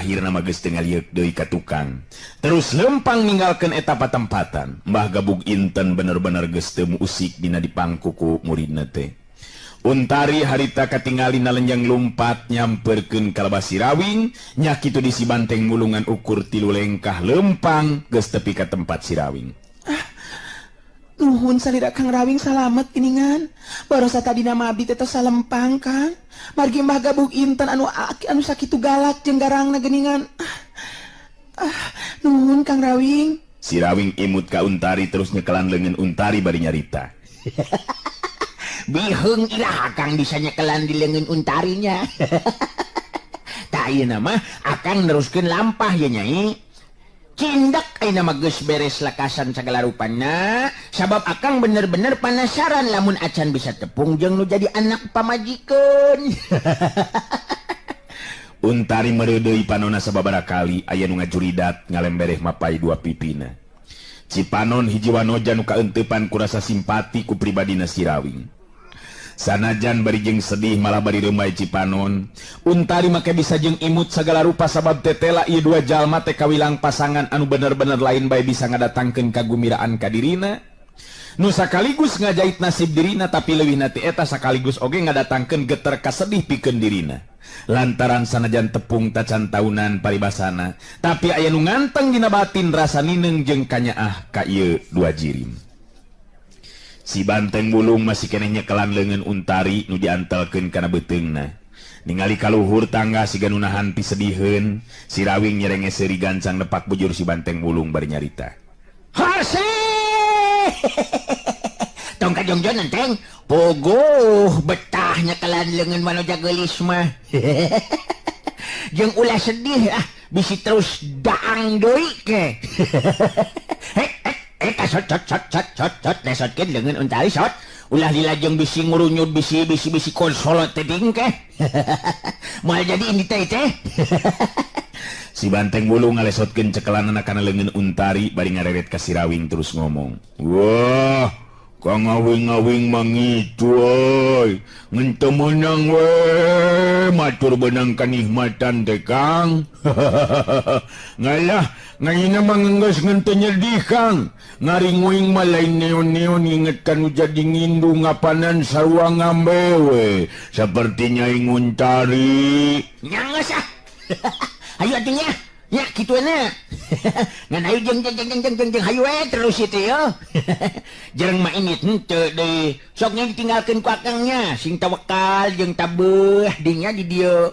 Akhirna mah geus teu ngalieuk deui ka tukang. Terus lempang ninggalkeun eta patempatan. Mbah Gabug Inten bener-bener geus teu muusik dina dipangku ku muridna teh. Untari harita katingali nalenjang lumpat nyamperkeun ka lebah si Rawing, nya kitu di si Banteng Mulungan ukur 3 lengkah lempang geus tepi ka tempat si Rawing. Ah, nuhun salira Kang Rawing salamet geuningan. Barosa tadina mah abdi teh tos salempang Kang. Margi Mbah Gabug Inten anu anu sakitu galak jeung garangna geuningan. Ah, nuhun Kang Rawing. Si Rawing imut ka Untari terus nyekelan leungeun Untari bari nyarita. Biheung iraha Kang bisa nyekelan di leungeun Untarinya. Tah ayeuna mah akang neruskeun lampah ye Nyai. Cindak ayeuna mah geus beres lakasan sagala rupana, sabab akang bener-bener panasaran lamun acan bisa tepung jeung nu jadi anak pamajikeun. Untari meureudeuy panona sababaraha kali aya nu ngajuridat ngalembereh mapai dua pipina. Cipanon hiji wanoja nu kaeuteupan ku rasa simpati ku pribadina si Rawing. Sanajan bari jeung sedih malah bari reumai Cipanon. Untari make bisa jeung imut sagala rupa sabab tetela ieu dua jalma teh kawilang pasangan anu bener-bener lain bae bisa ngadatangkeun kagumiraan ka dirina. Nu sakaligus ngajait nasib dirina tapi leuwihna ti eta sakaligus oge ngadatangkeun geter kasedih pikeun dirina. Lantaran sanajan tepung tacan taunan paribasana, tapi aya nu nganteng dina batin rasa nineung jeung kanyaah ka ieu dua jirim. Si Banteng Bulung masih keneh nyekelan leungeun Untari nu diantelkeun kana beuteungna. Ningali kaluhur tangga siga nu nahan pisediheun, si Rawing nyerenge seuri gancang nepak bujur si Banteng Bulung bari nyarita. Harse! Tong kajongjon enteng, pogoh betah nyekelan leungeun manoja geulis mah. Jeung ulah sedih ah, bisi terus daang deui ke. Sot sot sot sot sot sot lesotkeun leungeun Untari sot. Ulah dilajeng bisi ngurunyut bisi bisi bisi konsolot teh ding ke. Moal jadi ini teh teh. Si Banteng Bulung ngalesotkeun cekelanana kana leungeun Untari bari ngareret ka si Rawing terus ngomong. Wah, Kang awing-awing mangitu euy. Ngan teu meunang we matur beunang kanikmatan teh Kang. Ngalah ngayina mah geus ngan teu nyedih Kang. Ngaringuing mah lain neon-neon nginget kanu jadi ngindu ngapanan sarua ngambe we. Saperti Nyai Untari. Nya geus ah. Hayu atuh nya. Nya kitu na. Ngan hayu jeung jeung jeung jeung jeung jeung hayu we terus ieu teh yo. Jereng mah ini henteu deui. Sok nya ditinggalkeun ku akangnya, sing tawakal jeung tabeuh dinya di dieu.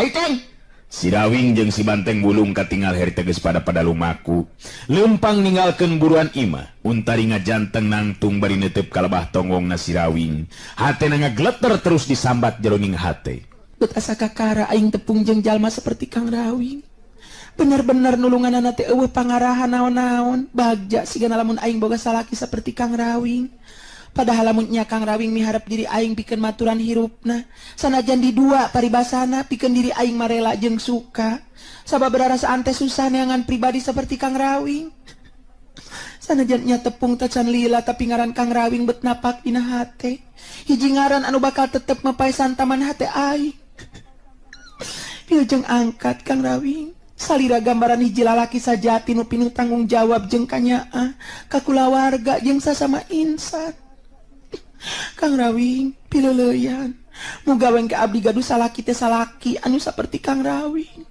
Hayu teh. Si Rawing jeung si Banteng Bulung katingal harita geus pada lumaku. Leumpang ninggalkeun buruan imah, Untari ngajanteng nangtung bari neuteup ka lebah tonggongna si Rawing. Hatena ngagleter terus disambat jeroning hate. Bet asa kakara aing tepung jeung jalma seperti Kang Rawing. Bener-bener nulunganana teh eueuh pangarahan naon-naon. Bagja sigana lamun aing boga salaki seperti Kang Rawing. Padahal lamun nya Kang Rawing miharep diri aing pikeun maturan hirupna. Sanajan di dua paribasana pikeun diri aing marela jeung suka. Sabab rarasaan teh susah neangan pribadi seperti Kang Rawing. Sanajan nya tepung tacan lila tapi ngaran Kang Rawing bet napak dina hate. Hiji ngaran anu bakal tetep mapaesan taman hate aing. Wilujeng angkat Kang Rawing. Salira gambaran hiji lalaki sajati nu pinuh tanggung jawab jeung kanyaah ka kulawarga jeung sasama insan. Kang Rawing pileuleuyan. Muga we ka abdi gaduh salaki teh salaki anu saperti Kang Rawing.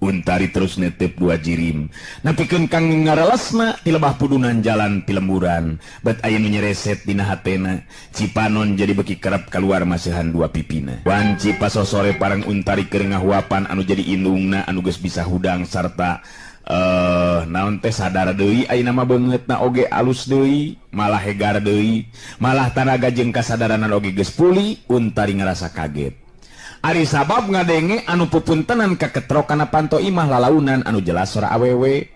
Untari terus netep dua jirim. Napikeun kang ngaralasna ti lebah pudunan jalan ti lemburan. Bet aya nu nyereset dina hatena. Cipanon jadi beki kerap keluar masihan dua pipina. Wanci pasosore parang Untari keur ngahuapan anu jadi indungna anu geus bisa hudang sarta naon teh sadar deui ayeuna mah beungeutna oge alus deui, malah hegar deui, malah tanaga jeung kasadaranna oge geus pulih. Untari ngarasa kaget. Ari sabab ngadenge anu pupuntenan kaketrok kana panto imah lalaunan anu jelas sora awewe.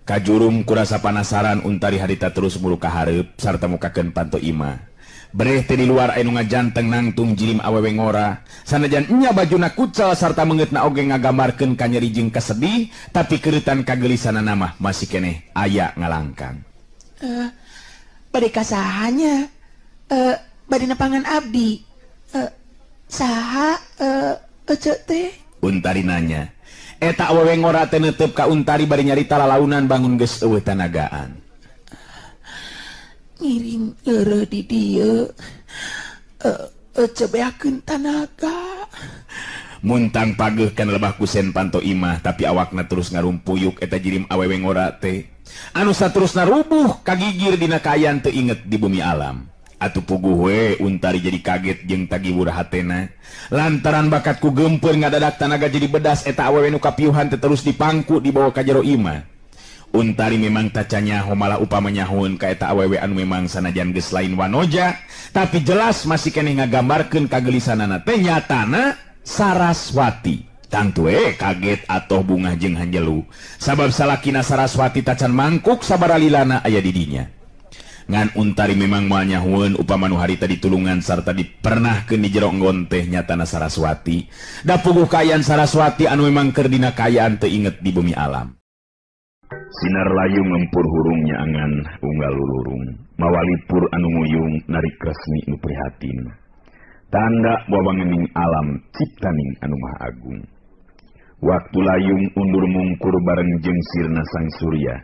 Kajurum kurasa panasaran Untari harita terus mulu ka hareup sarta mukakeun panto imah. Bereh teh di luar anu ngajanteng nangtung jirim awewe ngora. Sanajan nya bajuna kucal sarta meungeutna oge ngagambarkeun kanyeri jeung kasedih, tapi keureutan kagelisanana mah masih keneh aya ngalangkang. Bade kasahanya? Bade nepangan abdi. Saha ece teh? Untari nanya. Eta awewe ngora teh neuteup ka Untari bari nyarita lalaunan bangun geus eueuh tanagaan. Ngiring leureuh di dieu. Ece beakeun tanaga. Muntang pageuh kana lebah kusen panto imah tapi awakna terus ngarumpuyuk eta jirim awewe ngora teh. Anu saterusna rubuh kagigir dina kaayaan teu inget di bumi alam. Atuh puguh we Untari jadi kaget jeung tagiwur hatena. Lantaran bakatku gempeur ngadadak tanaga jadi bedas eta awewe nu kapiuhan teh terus dipangku dibawa ka jero imah. Untari memang taca nyaho malah upama nyahoeun ka eta awewe anu memang sanajan geus lain wanoja, tapi jelas masih keneh ngagambarkeun kagelisanana teh nyatana Saraswati. Tangtu kaget atoh bungah jeung hanjelu. Sabab salakina Saraswati tacan mangkuk sabaralilana aya di dinya. Ngan Untari memang moal nyahueun upama nu harita ditulungan sarta dipernahkeun di jero enggon teh nyatana Saraswati. Da puguh kaayaan Saraswati anu memang keur dina kaayaan teu inget di bumi alam. Sinar layung ngempur hurung nyaangan unggal lulurung, mawalipur anu nguyung narik resmi nu prihatin. Tanda wawangening alam ciptaning anu maha agung. Waktu layung undur mungkur bareng jeung sirna sang surya,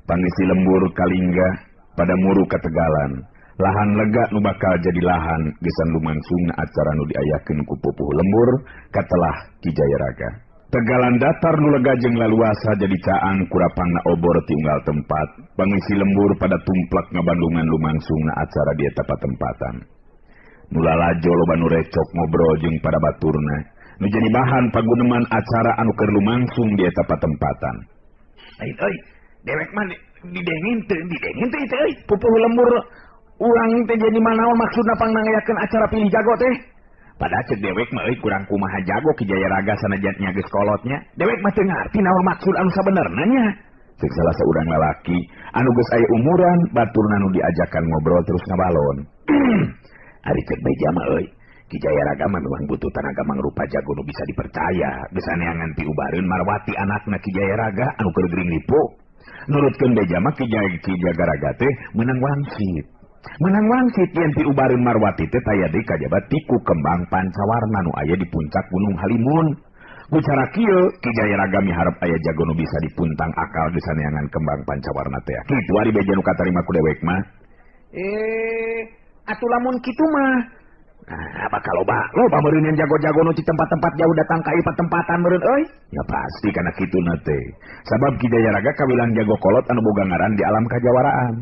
pangisi lembur kalingga pada muru kategalan, lahan lega nu bakal jadi lahan gesan lumangsungna acara nu diayakeun ku pupuh lembur katelah Ki Jayaraga. Tegalan datar nu lega jeung laluasa jadi caang kurapangna obor ti unggal tempat, pangisi lembur pada tumplak ngabandungan lumangsungna acara di eta patempatan. Nu lalajo loba nu recok ngobrol jeung pada baturna, nu jadi bahan paguneman acara anu keur lumangsung di eta patempatan. Lain euy, dewek mah didengin teu ieu euy, pupuh lembur urang teh jadi manaon maksudna pangnangayakeun acara pilih jago teh. Padahal cek dewek mah euy kurang kumaha jago Ki Jayaraga sanajan nya geus kolotnya. Dewek mah teu ngarti naon maksud anu sabenerna nya. Cek salah saurang lalaki anu geus aya umuran baturna nu diajakan ngobrol terus ngabalon. Ari cek beja mah euy, Ki Jayaraga mah memang butuh tanaga mangrupa jago nu bisa dipercaya. Geus aneangan piubareun Marwati anakna Ki Jayaraga anu keur gering lipu. Nurutkeun beja mah Ki Jayaraga teh meunang wangsit. Menang wangsit yen piubareun Marwati teh taya deui kajaba tiku kembang pancawarna nu aya di puncak Gunung Halimun. Ku cara kieu Ki Jayaraga miharep aya jago nu bisa dipuntang akal geus aneangan kembang pancawarna teh. Kitu ari beja nu katarima ku dewek mah. Atuh lamun kitu mah. Nah, bakal loba meureun jago-jago nu di tempat-tempat jauh datang ka ieu patempatan meureun euy. Ya pasti kana kituna teh. Sabab Ki Jayaraga kawilang jago kolot anu boga ngaran di alam kajawaraan.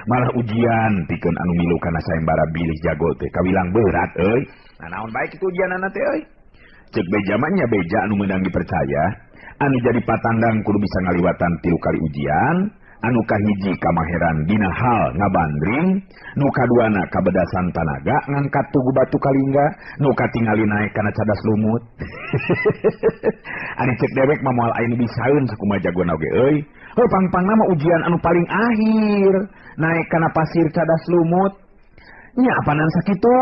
Malah ujian pikeun anu milu kana sayembara bilih jago teh kawilang berat euy. Nah naon bae kitu ujianana teh euy. Ceuk beja mah nya beja anu meunang dipercaya, anu jadi patandang kudu bisa ngaliwatan 3 kali ujian. Anu kahiji kamaheran dina hal ngabandring, nu kaduana kabedasan tanaga ngangkat tugu batu kalingga, nu katingali naek kana cadas lumut. Ari cek dewek mah moal aya nu bisaeun sakumaha jagona oge euy. Heuh pangpangna mah ujian anu paling akhir, naek kana pasir cadas lumut. Nya apanan sakitu?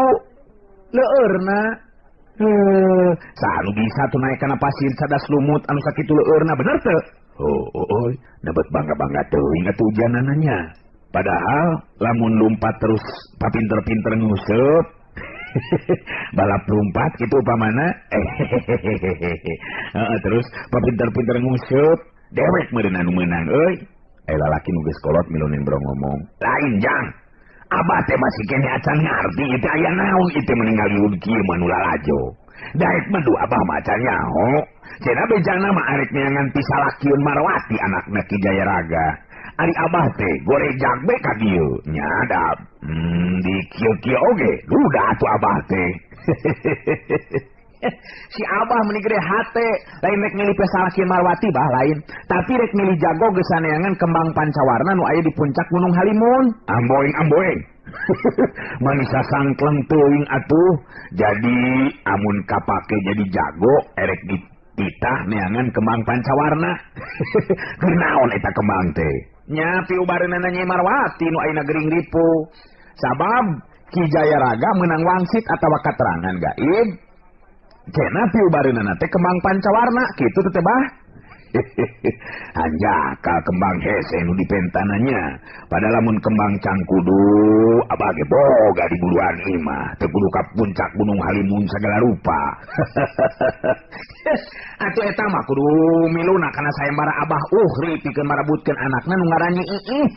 Leueurna. Heuh, saha nu bisa tuh naek kana pasir cadas lumut anu sakitu leueurna bener teu? Oh, dapat bangga-bangga teuing atuh ujianananya. Padahal lamun lumpat terus papinter-pinter nguseup, balap lumpat gitu upamana, terus papinter-pinter nguseup, dewek meureun anu meunang euy. Lalaki nu geus kolot milunin bro ngomong, lain jang. Abah teh masih keneh acan ngarti ieu teh aya naon ieu teh mending ngaliwud kieu mah nu lalajo. Daek mah du abah mah acan nyaho. Cenah bejana mah arek neangan pisalakieun Marwati anakna Ki Jayaraga. Ari abah teh gorejag be ka dieu. Nya da di kieu-kieu oge duda atuh abah teh. Si abah meni gede hate, lain rek milih pisalakieun Marwati bah lain, tapi rek milih jago geus saneangan kembang pancawarna nu aya di puncak Gunung Halimun. Amboing-amboing. Manisa sangkleng teuing atuh. Jadi amun kapake jadi jago erek dititah neangan kembang pancawarna. Keur naon eta kembang teh? Nya piubareunana Nyi Marwati nu ayeuna gering ripu. Sabab Ki Jayaraga meunang wangsit atawa katerangan gaib. Cenah piubareunana teh kembang pancawarna kitu teh bah. Hanjakal kembang hese nu dipentananya. Padahal lamun kembang cangkudu abah ge boga di buluan imah teu kudu ka puncak Gunung Halimun sagala rupa. Atuh eta mah kudu miluna kana sayembara abah Uhri pikeun marebutkeun anakna nu ngaran Nyi Iih.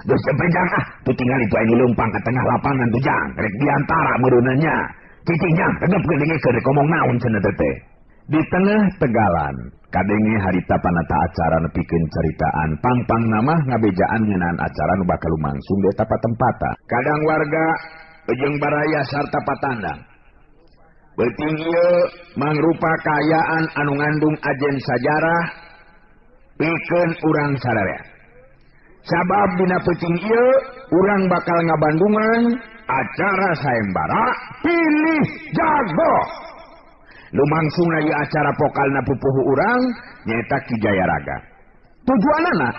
Geus jang ah, tuh tinggal itu anu leumpang ka tengah lapangan tuh jang, rek diantara meureunanya. Cicing jang, regepkeun dengekeun rek ngomong naon cenah teh. Di tengah tegalan, kadenge harita panata acara nepikeun caritaan pangpang nama ngabejaan ngeunaan acara nu bakal lumangsung di eta patempatan. Kadang warga jeung baraya sarta patandang. Beuting ieu mangrupa kaayaan anu ngandung ajen sajarah pikeun urang sararea. Sabab dina peuting ieu urang bakal ngabandungan acara sayembara pilih jago. Lumangsungna ieu acara pokalna pupuhu urang nyaeta Ki Jayaraga. Tujuanana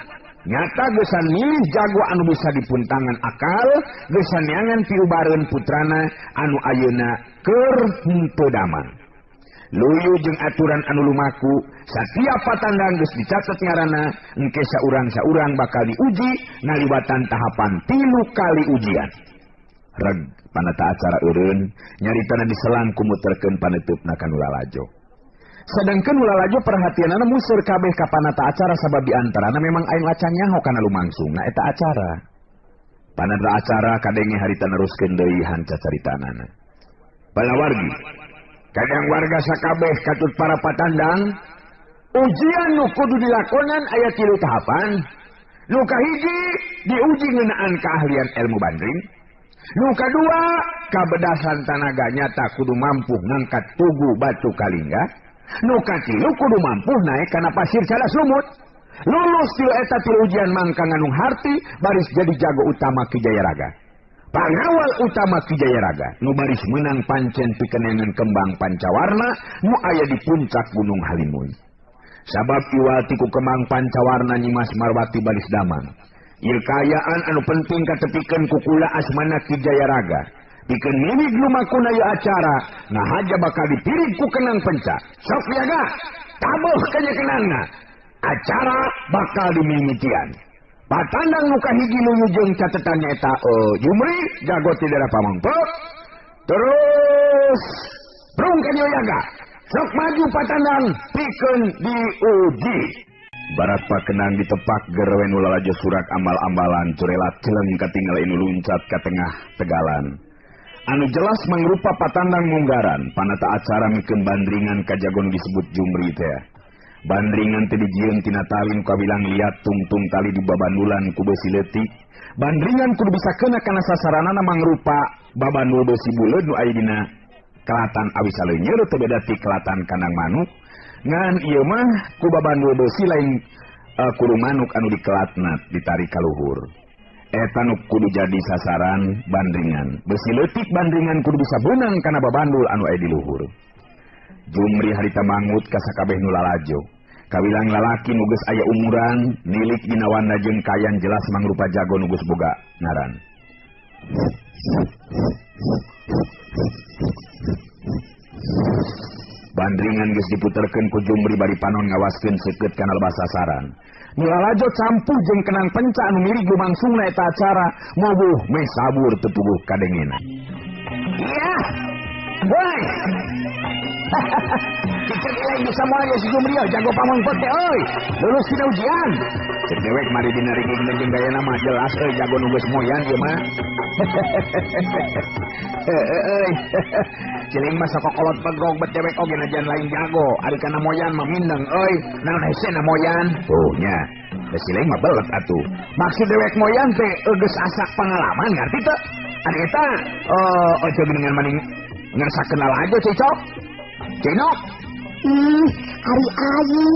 nyata geusan milih jago anu bisa dipuntangan akal, geusan neangan piubareun putrana anu ayeuna keur henteu damang. Luyu jeung aturan anu lumaku, satiap patandang geus dicatet ngaranna, engke saurang-saurang bakal diuji ngaliwatan tahapan 3 kali ujian. Reg panata acara eureun nyaritana diselang ku muterkeun paneutupna ka nu lalajo. Sedangkan nu lalajo perhatianana museur kabeh ka panata acara sabab di antarana memang aing acan nyaho kana lumangsungna eta acara. Panata acara kadenge harita neruskeun deui hanca caritanana. Palawargi, kadang warga sakabeh katut para patandang, ujian nu kudu dilakonan aya 3 tahapan. Nu kahiji diuji ngeunaan keahlian ilmu bandring. Nu kadua kabedasan tanaga nyata kudu mampu ngangkat tugu batu kalingga. Nu katilu kudu mampu naik kana pasir cadas lumut. Lulus tilu eta tilu ujian mangka nganung harti baris jadi jago utama Ki Jayaraga. Pangawal utama Ki Jayaraga nu baris menang pancen pikeun kembang pancawarna nu aya di puncak Gunung Halimun. Sabab iwal ti ku kembang pancawarna Nyimas Marwati baris damang. Ieu kaayaan anu penting katepikeun ku kula asmana Ki Jayaraga. Pikeun miwig lumakuna ieu acara, nahaja bakal dipirig ku kenang penca. Sok yaga, tabuh kanya kenangna. Acara bakal dimimitian. Patandang nu kahiji luyu jeung catetan nyaeta Jumri jago ti daerah Pamengpeuk. Terus brung ka dieu yaga. Sok maju patandang pikeun diuji. Barat pakenang ditepak gerwe nu lalajo surak ambal-ambalan curelat celeng katinggal inu luncat ka tengah tegalan. Anu jelas mangrupa patandang munggaran panata acara mikeun bandringan ka jago nu disebut Jumri teh. Bandringan teh dijieun tina tali nu kawilang liat tungtung tali di babandulan ku besi leutik. Bandringan kudu bisa kena kana sasaranana mangrupa babandul besi buleud nu aya dina kelatan awi saleunyeut teu beda ti kelatan kandang manuk. Ngan ieu mah ku babandul besi lain kudu manuk anu dikelatna ditarik ka luhur. Eta nu kudu jadi sasaran bandringan. Besi leutik bandringan kudu bisa beunang kana babandul anu aya di luhur. Jumri harita mangut ka sakabeh nu lalajo. Kawilang lalaki nu geus aya umuran, nilik dina wanda jeung kayan jelas mangrupa jago nu geus boga ngaran. Bandringan geus diputerkeun ku Jumri bari panon ngawaskeun seukeut kana lebah sasaran. Nu lalajo campuh jeung kenang penca anu mirig lumangsungna eta acara, mobuh meh sabur teu puguh kadengena. Iya. Woi. Cicek ilai bisa moal si Jumri jago Pamengpeuk teh euy. Lulus dina ujian. Cek dewek mari dina riging jeung gayana mah jelas euy jago nu geus moyan ieu mah. Euy. Ciling mah sakokolot pegog bet dewek oge najan lain jago. Ari kana moyan mah mindeng euy. Naon hesena moyan? Oh nya. Da ciling mah belet atuh. Maksud dewek moyan teh geus asak pengalaman ngarti teu? Ari eta ojo geuningan maning ngerasa kenal aja cicok. Cenok. Ih, ari ayi.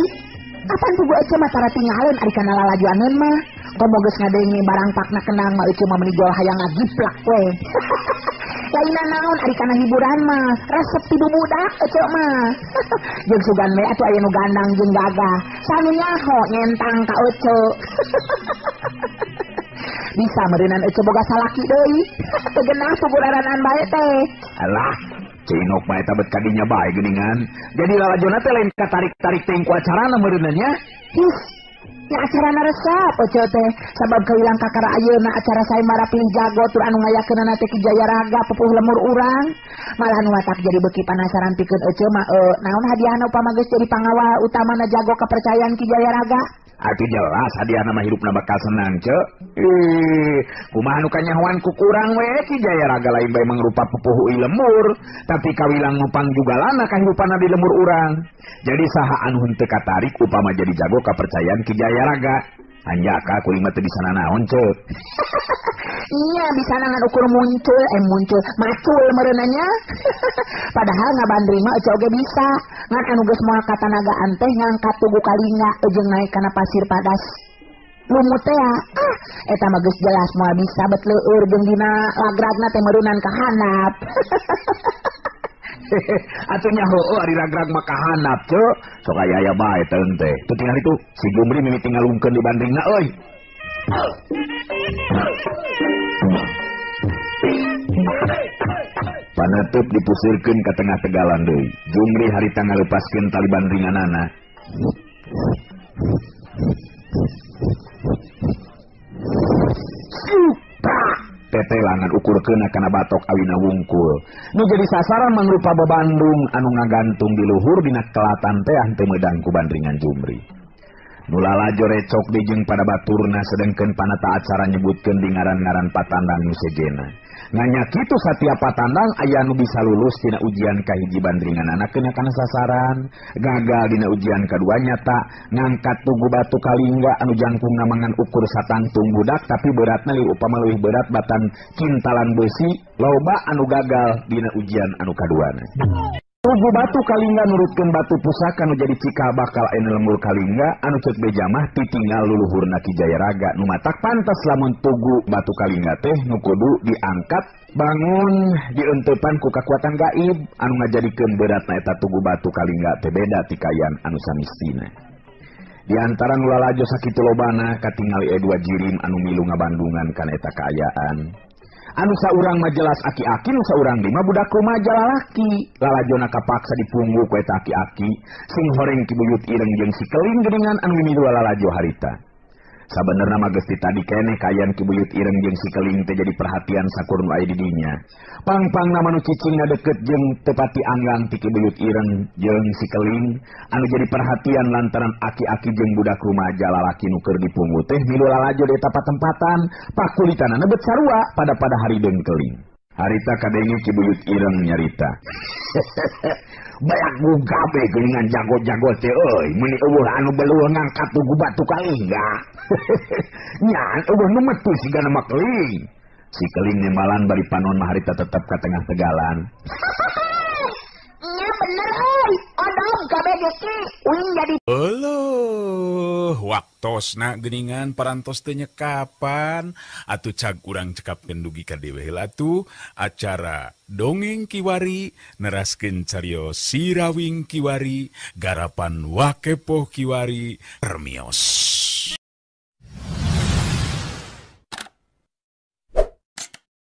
Apan pugu ece mah tara tinggalin ari kana lalajuaneun mah. Komo geus ngadenge barang pakna kenang mah ece mah meuni jol hayang ngagiplak we. Lainna naon ari kana hiburan mah, resep ti budak ece mah. Jeung sugan we atuh aya nu gandang jeung gagah. Sanu nyaho nyentang ka ece. Bisa meureunan ece boga salaki deui. Teu geunah puguraranaan bae teh. Alah, Cinok mah eta bet kadinya bae geuningan. Jadi lalajona teh lain katarik-tarik teh ku acarana meureunna nya. His, nya acarana resep Ece teh sabab kawilang kakara ayeuna acara sayembara pilih jago tur anu ngayakeunana teh Ki Jayaraga pupuh lemur urang. Malah nu matak jadi beuki panasaran pikeun Ece mah naon hadiahna upama geus jadi pangawal utamana jago kepercayaan Ki Jayaraga. Atuh jelas hadiahna mah hirupna bakal senang ce. Ih, kumaha nu kanyahoan ku kurang we Ki Jayaraga lain bae mangrupa pupuh lemur, tapi kawilang ngupang jugalana kahirupanna di lemur urang. Jadi saha anu henteu katarik upama jadi jago kapercayaan Ki Jayaraga. Anjaka kuring mah teu bisa nanaon ce. Iya bisa ngan ukur muncul macul meureunanya. Padahal ngabandring mah Ece oge bisa. Ngan anu geus moal katanagaan teh ngangkat tugu kalingga jeung naik kana pasir padas. Lumut teh ah eta mah geus jelas moal bisa bet leueur jeung dina lagragna teh meureunan ka handap. Atuh nya heueuh ari ragrag mah ka handap ce. Sok aya aya bae teh teh. Teu tinggal itu si Jumri mimiti ngalungkeun di bandringna euy. Panetup dipusirkeun ka tengah tegalan deui. Jumri harita ngalepaskeun tali bandringanana. Tetelangan ukurkeun kana batok awina wungkul. Nu jadi sasaran mangrupa babandung anu ngagantung di luhur dina kelatan teh teu meudang ku bandringan Jumri. Nu lalajo recok di jeung pada baturna sedengkeun panata acara nyebutkeun di ngaran-ngaran patandang nu sejena. Nganya kitu satiap patandang aya nu bisa lulus dina ujian kahiji bandringanana kena kana sasaran, gagal dina ujian kadua nyata ngangkat tugu batu kalingga anu jangkungna mangan ukur satangtung budak tapi beratna lieu upama leuwih berat batan kintalan besi, loba anu gagal dina ujian anu kaduana. Tugu batu kalingga nurutkeun batu pusaka nu jadi cikal bakal anu lemur kalingga anu ceuk beja mah titinggal luluhurna Ki Jayaraga nu matak pantes lamun tugu batu kalingga teh nu kudu diangkat bangun dienteupan ku kakuatan gaib anu ngajadikeun beratna eta tugu batu kalingga teh beda ti kayan anu samistina. Di antara nu lalajo sakitu lobana katingali dua jirim anu milu ngabandungan kana eta kaayaan. Anu saurang mah jelas aki-aki, nu saurang deui mah budak rumaja lalaki. Lalajona kapaksa dipunggu ku eta aki-aki, sing horeng Ki Buyut Ireng jeung si Keling geuningan anu mimilu lalajo harita. Sabenerna mah geus ti tadi keneh kaayaan Ki Buyut Ireng jeung si Keling teh jadi perhatian sakur nu aya di dinya. Pang-pangna mah nu cicingna deukeut jeung teu pati anggang ti Ki Buyut Ireng jeung si Keling anu jadi perhatian lantaran aki-aki jeung budak rumaja lalaki nu keur dipunggu teh milu lalajo di eta patempatan, pakulitanana bet sarua pada harideung Keling. Harita kadenge Ki Buyut Ireng nyarita. Bayak gabe geuningan jago-jago teh euy, meuni eueuh anu beluh ngangkat tugu batu kalingga. Nyan eueuh nu metu sigana mah keling. Si Keling nembalan bari panon mah harita tetep ka tengah tegalan. Nya bener euy, odom kabeh ge ki, uing jadi. Euleuh, waktosna geuningan parantos teh nyekapan atuh cag urang cekapkeun dugi ka dewe heula atuh acara Dongeng Kiwari neraskeun carios Sirawing Kiwari garapan Wakepoh Kiwari permios.